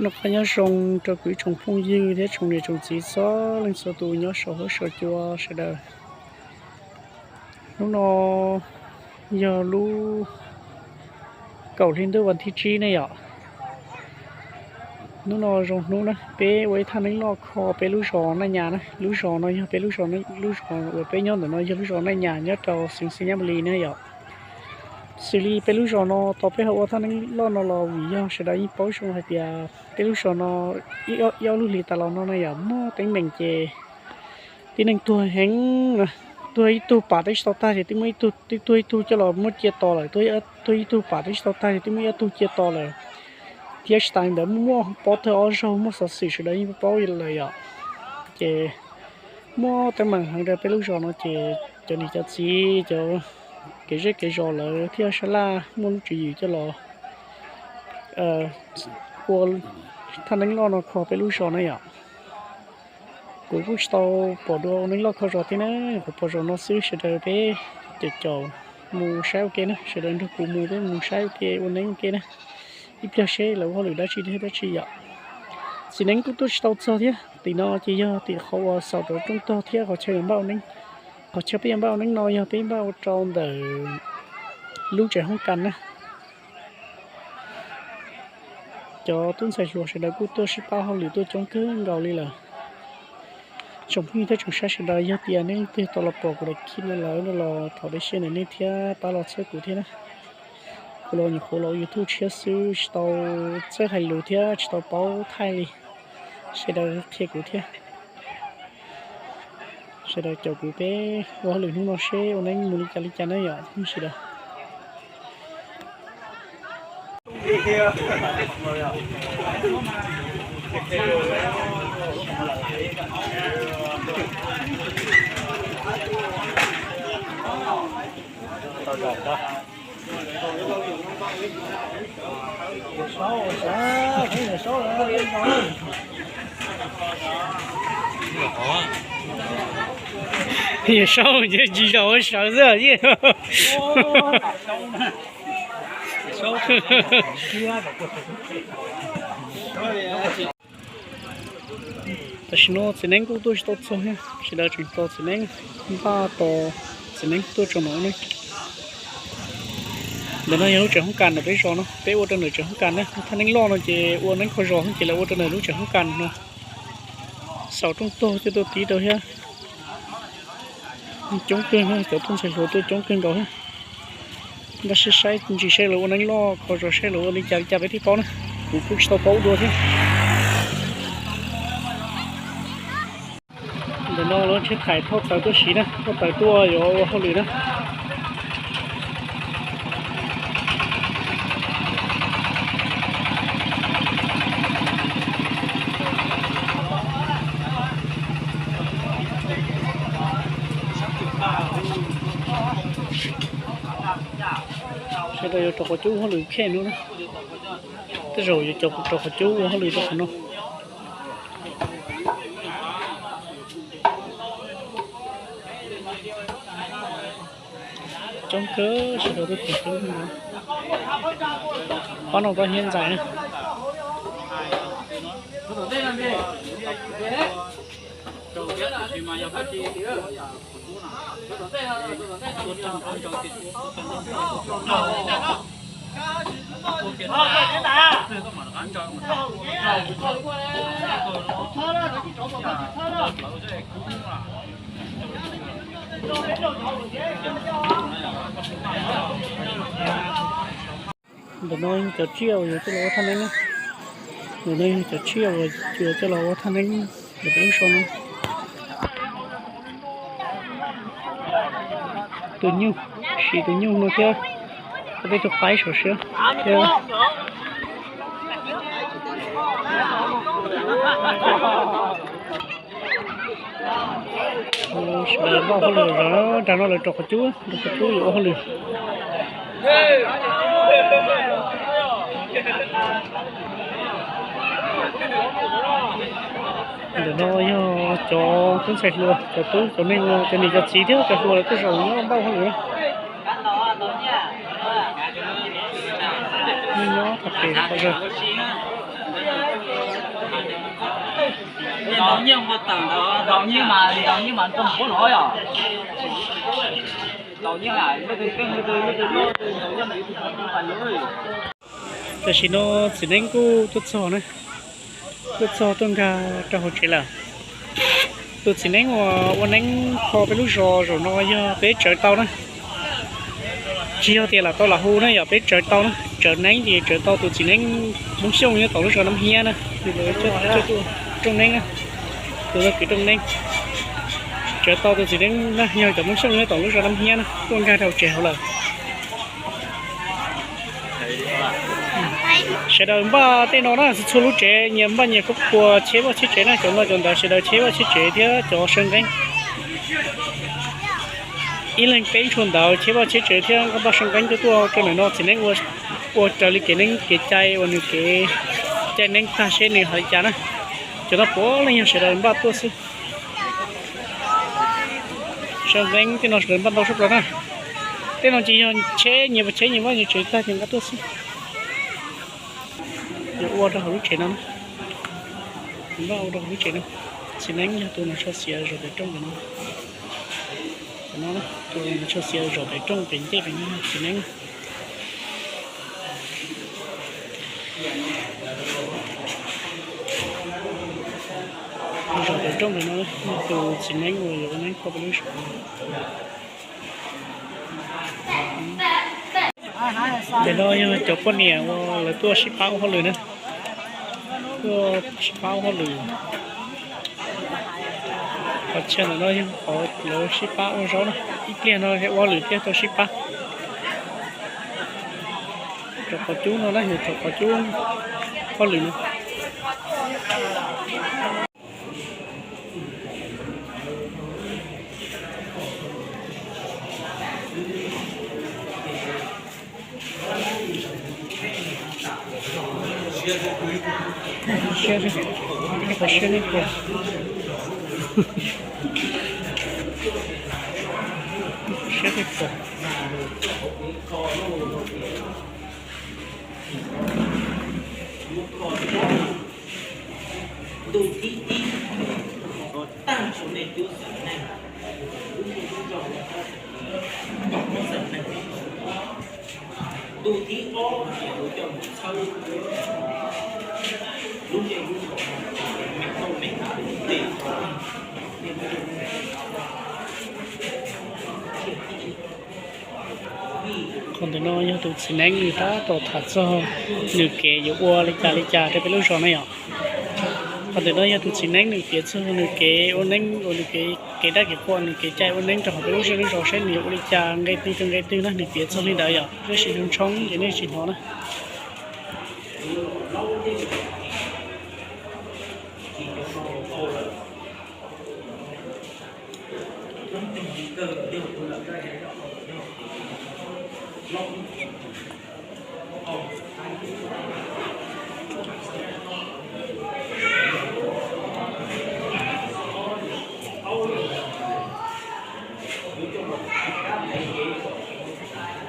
Noj qab nyob zoo rau kuv ib tsoom phooj ywg thiab tsoom niam tsoom txiv txhua leej txhua tus nyob saum huab saum cua sawv daws. Hnub no yog lub kaum hli ntuj vas thib tsib ne yom. Hnub no zoo hnub na, peb ua ib thaj neeb loj kho peb lub zos Naj Nyas na. Lub zos no yog peb lub zos, lub zos uas peb nyob ntawm no yog lub zos Naj Nyas nyob rau xeev Xais Nyab Lis na yom. Xws li peb lub zos no tau peb ho ua thaj neeb loj no los vim yog sawv daws yeej paub zoo hais tias peb lub zos no ib ob lub hlis tas los no na yom, muaj teeb meem ces tib neeg tuag heev, tuag ib tug pam twb tsis tau tag ces twb muaj ib tug, twb tuag ib tug coj los muab cia to lawm, tuag ib tug pam twb tsis tau tag ces twb muaj ib tug cia to lawm. Thiab tsis tas li ntawd muaj pob tawg ob zaug muaj xov xwm sawv daws yeej paub lawm yom. Ces muaj teeb meem heev rau peb lub zos no ces cov niam cov txiv, cov kev zej kev zos lawv thiaj sab laj muaj lub tswv yim coj los ua thaj neeb loj no kho peb lub zos na yom. Kuv kuj tsis tau pom dua ua neeb loj kho zos thiab na, nyuam qhuav pom zaum no xwb. Sawv daws peb caum caum mus saib ua ke na, sawv daws nrog kuv mus peb mus saib ua ke ua neeb ua ke na. Ib pliag seb lawv ua hauj lwm dab tsi thiab dab tsi yom. Txiv neeb kuj tuaj tsis tau txog thiab, tim no ces yog tim qhov uas xaus rau rooj tog thiab qhov chaw yuav npaj ua neeb. Qhov chaw peb yuav npaj ua neeb no yog peb npaj ua rau ntawm lub tsev hoob kas na. Cov tub ntxhais hluas sawv daws kuj tuaj sib pab hauj lwm tuaj coob kawg nkaus li lawm. Tsoom phooj ywg thiab tsoom saib sawv daws, yog tias nej leej twg tau los pom kuv daim clip no lawm no los thov dej siab ntawm nej thiab pab los txhawb kuv thiab na. Kuv los nyuam qhuav los YouTube tshiab xwb, tsis tau txawj hais lus thiab tsis tau paub thaij li. Sawv daws qhia kuv thiab. Sawv daws caum kuv peb ua hauj lwm hnub no seb ua neeb mus li cas li cas na yom sawv daws. Yawm Saub ntshe tsis zaum ua sawv xwb yeej. Tam sim no txiv neeb kuj tuaj tsis tau txog thiab, sawv daws tseem tos txiv neeb, npaj tos txiv neeb tuaj tso mam ua neeb. Ntawm no yog lub tsev hoob kas ntawm peb zos no, peb ua rau ntawm tsev hoob kas na. Thaj neeb loj no ces ua neeb kho zos ces lawv ua rau ntawm lub tsev hoob kas no. Xaus rooj tog coj tuaj tiv rau thiab. Coob kawg, cov tub ntxhais hluas tuaj coob kawg nkaus thiab. Npaj siab saib ntsis seb lawv ua neeb loj kho zos seb lawv ua li cas li cas peb thiaj paub na. Kuv kuj tsis tau paub dua thiab. Ntawm no lawv tsheb thais thauj taws tuaj siv na, thauj taws tuaj yuav ua hauj lwm na. Sawv daws yuav rau qhov cub ua hauj lwm khej no na. Tej zaum yuav coj kuv rau qhov cub ua hauj lwm rau qhov no. Coob kawg, sawv daws tuaj tiv coob kawg nkaus. Pab no pab Hiab Ntxais na. Ntawm no yog cov tsiaj uas yuav coj los ua thaj neeb na. Ntawm no yog cov tsiaj uas yuav coj los ua thaj neeb ntawm peb lub zos no. Tus nyuj, siv tus nyuj no thiab, peb tus qaib saum siab thiab. Sawv daws npaj hauj lwm zov nrag no lawv rau qhov cub, rau qhov cub yuav ua hauj lwm. Ntawm no yog cov tub ntxhais hluas, cov tub cov neeg, cov niam cov txiv thiab cov hluas lawv tuaj zaum nyob npaj hauj lwm. Nyob tag pem qhov zos. Tam sim no txiv neeb kuj tuaj txog na, tuaj txog tuaj nkag rau hauv tsev lawm. Tus txiv neeb uas ua neeb kho peb lub zos zaum no yog peb tsawv tau na. Tsis yog tias lam tau lam hu na, yog peb tsawv tau na, tsawv neeb ces tsawv tau tus txiv neeb Hmoob Xyooj nyob tom lub zos Nab Hiab na, rooj neeb na, tus tag kis rooj neeb. Tsawv tau tus txiv neeb na yog cov Hmoob Xyooj nyob tom lub zos Nab Hiab na tuaj nkag rau tsev hauv lawm. Sawv daws npaj tej no na, txhua lub tsev nyias npaj nyias khuab khuas cheb vaj cheb tsev na, cov no cov ntawd sawv daws cheb vaj cheb tsev thiab cov saw nqeeb. Ib leeg peb ntshua ntawd cheb vaj cheb tsev thiab npaj saw nqeeb tuaj tuaj rau ntawm no txiv neeb ua raws li kev neeb kev cai uas nws kev cai neeb tag seb nws hais li cas na. Cov no puav leej yog sawv daws npaj tuaj xwb. Saw nqeeb tej no sawv daws npaj ntau sab plaws na. Tej no ces yog cheb nyias cheb nyias vaj nyias tsev tag ces nqa tuaj xwb. Yuav ua rau hauv lub tsev no na. Npaj ua rau hauv lub tsev no. Txiv neeb yog tus nws tsho xiav zom pem rooj ntawm no. Tus no, tus nws tsho xiav zom pem rooj pem ncej pem no txiv neeb. Zom pem rooj ntawm no, tus txiv neeb uas yuav ua neeb kho peb lub zos. Ntawm no yog cov poj niam uas lawv tuaj sib pab ua hauj lwm na. Tuaj sib pab ua hauj lwm. Qhov chaw ntawm no yog qhov lawv sib pab ua zaub na. Ib pliag no ua hauj lwm thiab rau sib pab. Rau qhov cub no na, yog rau qhov cub hauj lwm no. Ntu thib ib, tag nrho nej twb xam neej, lub ntuj lub nrog lub txawm neej, lub txawm neej. Ntu thib ob, lub coj mus txhawb, lub ntuj lub nrog, lub txawm neej, Qhov ntawm no yog tus txiv neeb nws tab tom tham txog nws kev yuav ua li cas li cas rau peb lub zos na yom. Qhov ntawm no yog tus txiv neeb nws piav txog nws kev ua neeb uas nws kev, kev dab kev qhua, nws kev cai ua neeb rau hauv peb lub zej lub zos seb nws yuav ua li cas nqe twg rau nqe twg na, nws piav txog li ntawd yom. Tab sis zoo tshoob ces nej tsis hnov na.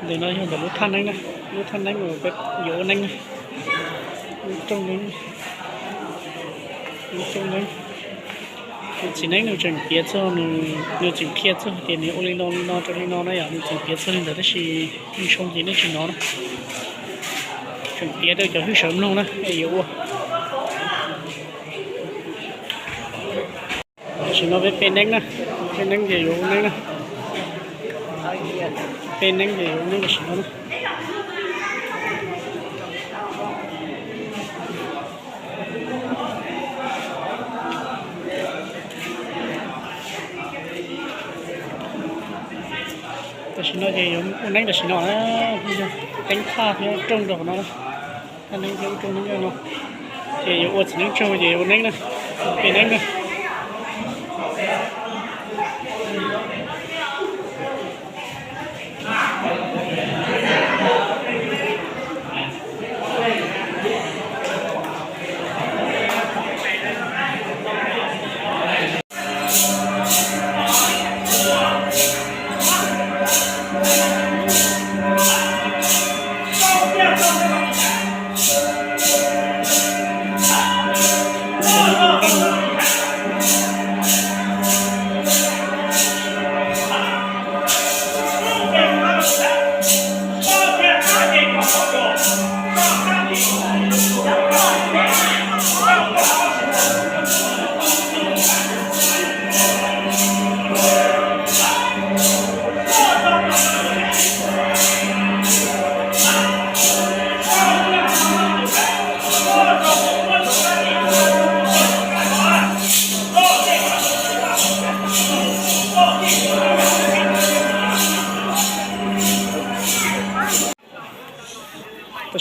Ntawm no yog ntawm lub thaj neeb na, lub thaj neeb uas peb yuav ua neeb na. Lub rooj neeb, lub rooj neeb. Tus txiv neeb nws tseem piav txog, nws tseem qhia txog tias nws ua li no li no rau li no na yom, nws tseem piav txog li ntawd tab sis zoo ces nej tsis hnov na. Tseem piav rau cov hwj sawv mloog na es yuav ua. Tam sim no peb pe neeb na, pe neeb ces yuav ua neeb na. Pe neeb ces yuav ua neeb tam sim no na. Tam sim no ces yuav ua neeb tam sim no na, teeb thaj thiab rooj rau hauv no na. Thaj neeb thiab rooj neeb no. Ces yuav ua txiv neeb tsaug ces yuav ua neeb na, pe neeb na.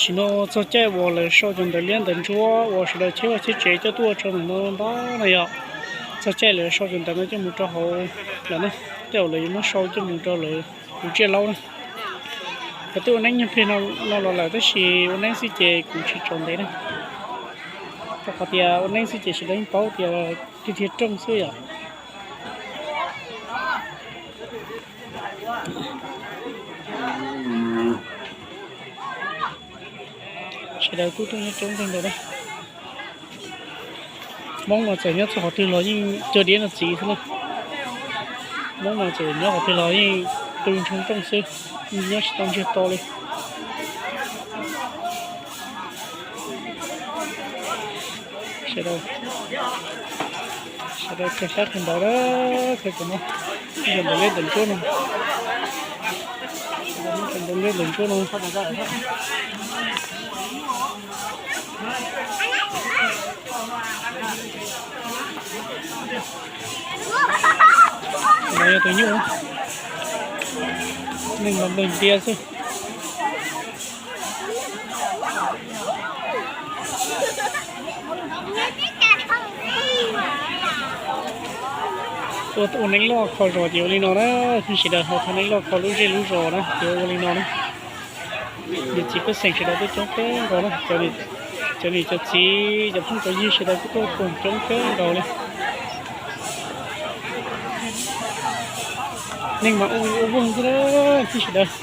Nim no txog caij uas lawv sau cov ntawv liab ntawv ntsuab uas sawv daws cheb vaj cheb tsev coj tuaj rau ntawm no ntag no yog. Txog caij lawv sau cov ntawv no coj mus rau hauv lawm na, tej zaum lawv yuav muab sau coj mus rau lawv tus tsiaj laub na. Cov twb ua neeb nyuag pliag no los lawm tab sis ua neeb xwb ces kuv tsis tsaus ntev na. Rau qhov tias ua neeb xwb ces sawv daws yeej paub tias tiag tiag rooj xwb yom. Sawv daws kuj tuaj nyob coob kawg nkaus na. Hmoob mas txawm nyob txog qhov twg los yeej cuag diab no txiv xwb na. Hmoob mas txawm nyob qhov twg los yeej tu ntshoo rooj xwb, nyob tsis tau ntsiag to li. Sawv daws, sawv daws kawg sab kawg ntawv, kawg ntawv liab ntawv ntsuab no. Ntawv liab ntawv ntsuab no. No yog tus nyuj, neeg los npleeg ntiab xwb. Ua neeb loj kho zos ces ua li no na, sawv daws ho ua neeb loj kho lub zej lub zos na ces ua li no na. Niam txiv pej xeem sawv daws tuaj coob kawg nkaus na, cov niam cov txiv cov phooj cov ywg sawv daws kuj tuaj koom coob kawg nkaus li. Neeg mas ua ua vuag xwb na, sawv daws.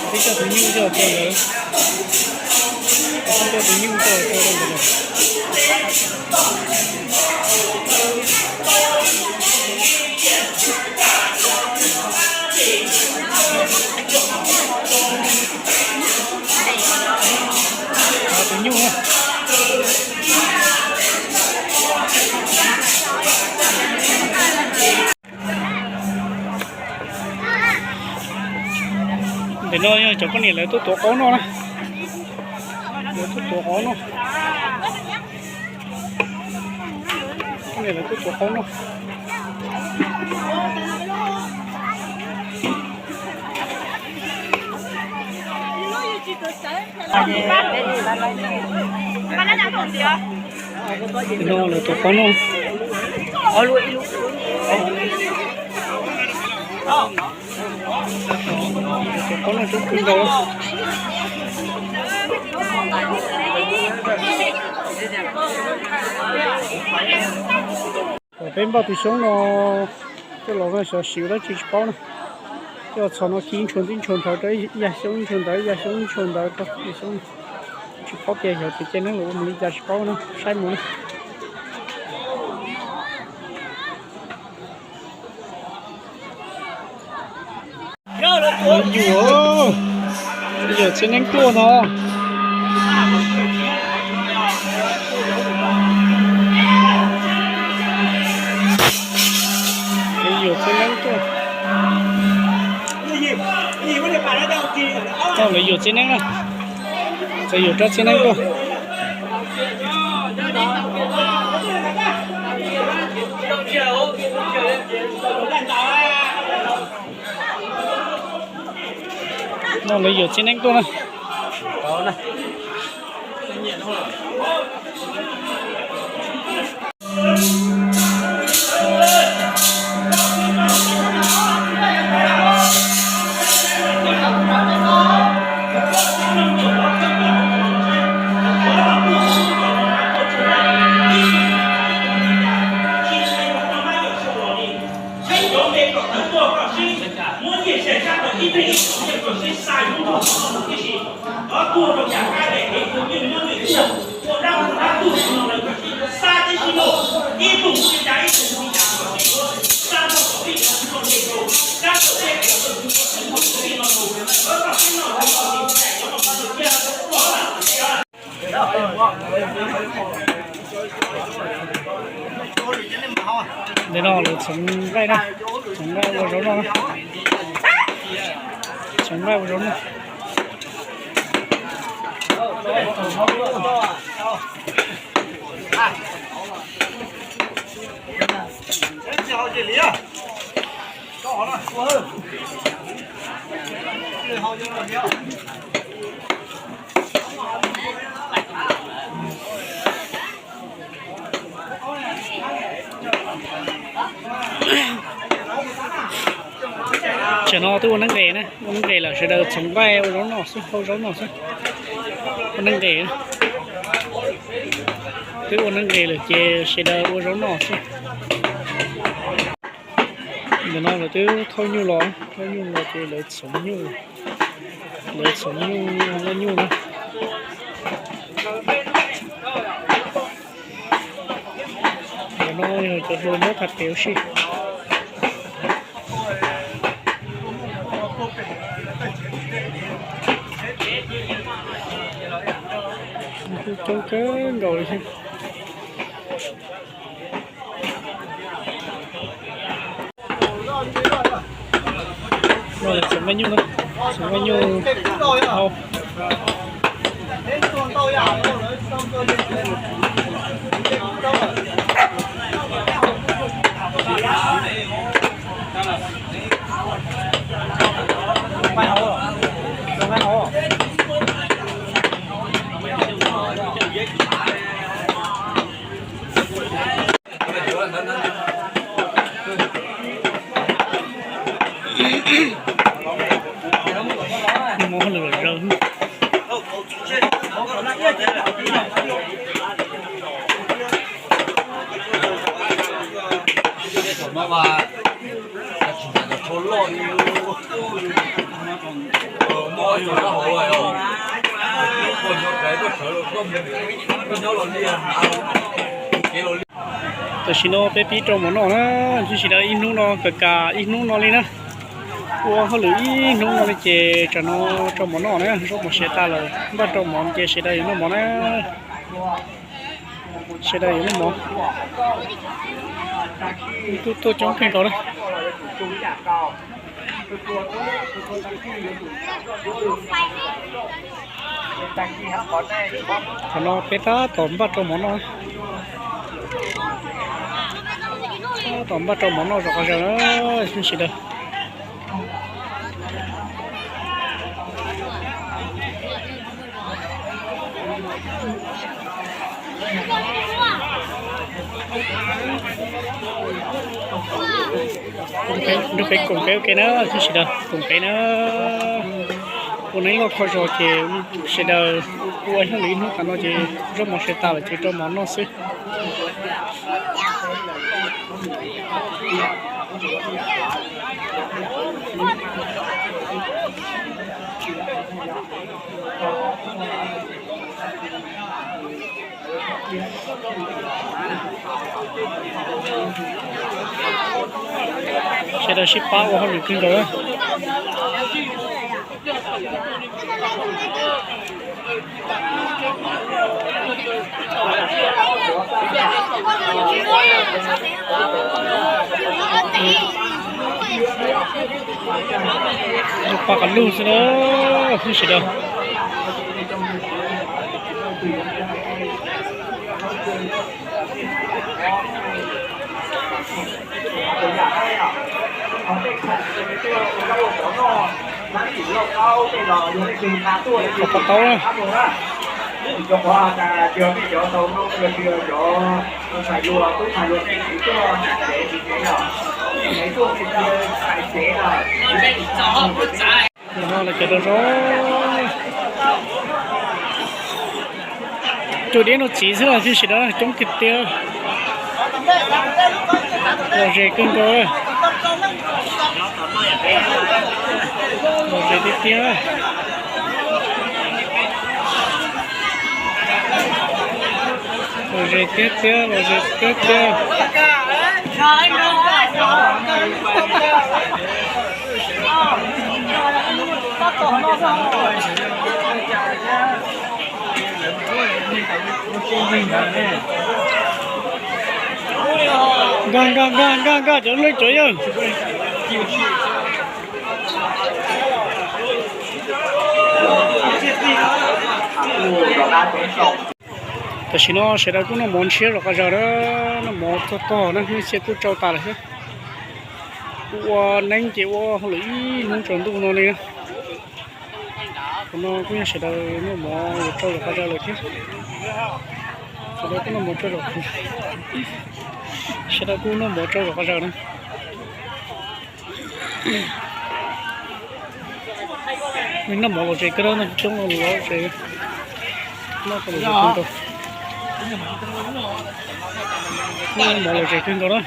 Peb coj tus nyuj coj rau lawv, peb coj tus nyuj coj rau lawv. Tus nyuj. Ntawm no yog cov poj niam lawv tuaj tuav qaub noj na. Lawv tuaj tuav qaub noj. Poj niam lawv tuaj tuav qaub noj. No lawv tuav qaub noj. Tuav qaub noj coob kawg nkaus. Peb npaj tus xyoob no coj los no xyov siv dab tsi tsis paub na. Coj txhos no khi ntshua ntxib ntshua nthawv rau ib yam xyoob ntshua ntawd ib yam xyoob ntshua ntawd rau ib yam xyoob. Tsis paub tias xyov pem caij neeb los ua mus li cas tsis paub na, saib mus na. Yuam, yuam txiv neeb tuaj no. Yuam txiv neeb tuaj. Tau lawv yuam txiv neeb na. Txawm yuam rab txiv neeb tuaj. No lawv yuam txiv neeb tuaj na. No lawv txhoov nqaij na, txhoov nqaij ua zaub noj na, txhoov nqaij ua zaub noj. Tsam no twb ua neeb nqes na, ua neeb nqes lawm sawv daws txhoov nqaij ua zaub noj xwb, hau zaub noj xwb. Ua neeb nqes, twb ua neeb nqes lawm ces sawv daws ua zaub noj xwb. Ntawm no lawv twb thauj nyuj los, thauj nyuj los ces lawv txhoov nyuj, lawv txhoov nyuj, nyuj na. Ntawm no yog cov hluas nyob tham kev ua si. Kuj coob kawg nkaus li thiab. Txhoov me nyuj, txhoov me nyuj hau. Muab lwm zaus. Tam sim no peb pib rau mov noj na, tsis sawv daws ib hnub no, kav kav ib hnub no li na. Ua hauj lwm ib hnub no li ces tsam no rau mov noj na, zaub mov siav tas lawm, npaj rau mov ces sawv daws yuav noj mov na. Sawv daws yuav noj mov. Kuj tuaj coob kawg nkaus na. Qhov no peb tab tom npaj rau mov noj. Tab tom npaj rau mov noj zov qhov zaws na, sawv daws. Nrog peb koom peb ua ke na, sawv daws koom peb na. Ua neeb loj thauj zog ces sawv daws ua ib hnub li ib hnub tas no ces zaub mov siav tas lawm ces rau mov noj xwb. Sawv daws sib pab ua hauj lwm kawg nkaus. Ua paj qas lug xwb na, sawv daws. Ua paj taub na. Nim no lawv cov rau zaub, cua diab no txiv xwb los tib si da coob tiag tiag. Lom zem kawg nkaus, lom zem tiag tiag. Lom zem tiag tiag, lom zem tiag tiag. Nkag nkag nkag nkag nkag cov leej cov yawg. Tam sim no sawv daws kuj noj mov ntshiab zom qab zog na, noj mov txog tog na, nej sia kuj tsau tas lawm thiab. Kuj ua neeb ces ua hauj lwm ib hnub tsaus ntuj no li na. Qhov no kuj yog sawv daws noj mov yuav tsau zom qab zog lawm thiab. Sawv daws kuj noj mov tsau zom, sawv daws kuj noj mov tsau zom qab zog na. Noj mov los tsev kawg, noj coob los tsev, noj tau los tsev kawg nkaus. Noj mov los tsev kawg nkaus na.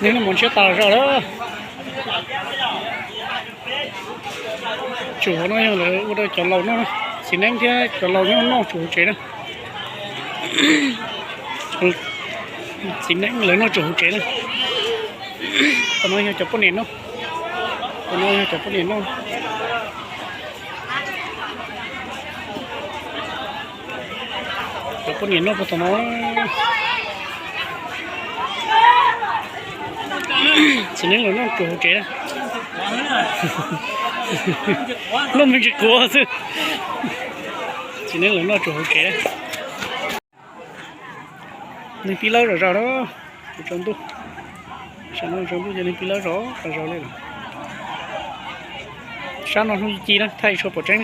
Noj mov ntshiab tas zog lawm. Tsum hauv no yog lawv ua rau cov laus noj, txiv neeb thiab cov laus nyob noj tsum hauv tsev na. Txiv neeb lawv noj tsum hauv tsev na. Qhov no yog cov poj niam noj, qhov no yog cov poj niam noj. Cov poj niam noj puag tom no. Txiv neeb lawv noj tsum hauv tsev na. Noj me ntsis quav xwb. Txiv neeb lawv noj tsum hauv tsev. Neeg pib lawb zom zaws na, tsaus ntuj. Sab no tsaus ntuj ces neeg pib lawb zom zaws li lawm. Sab no hnub ci ci na, thaij tshuav pom tseeb.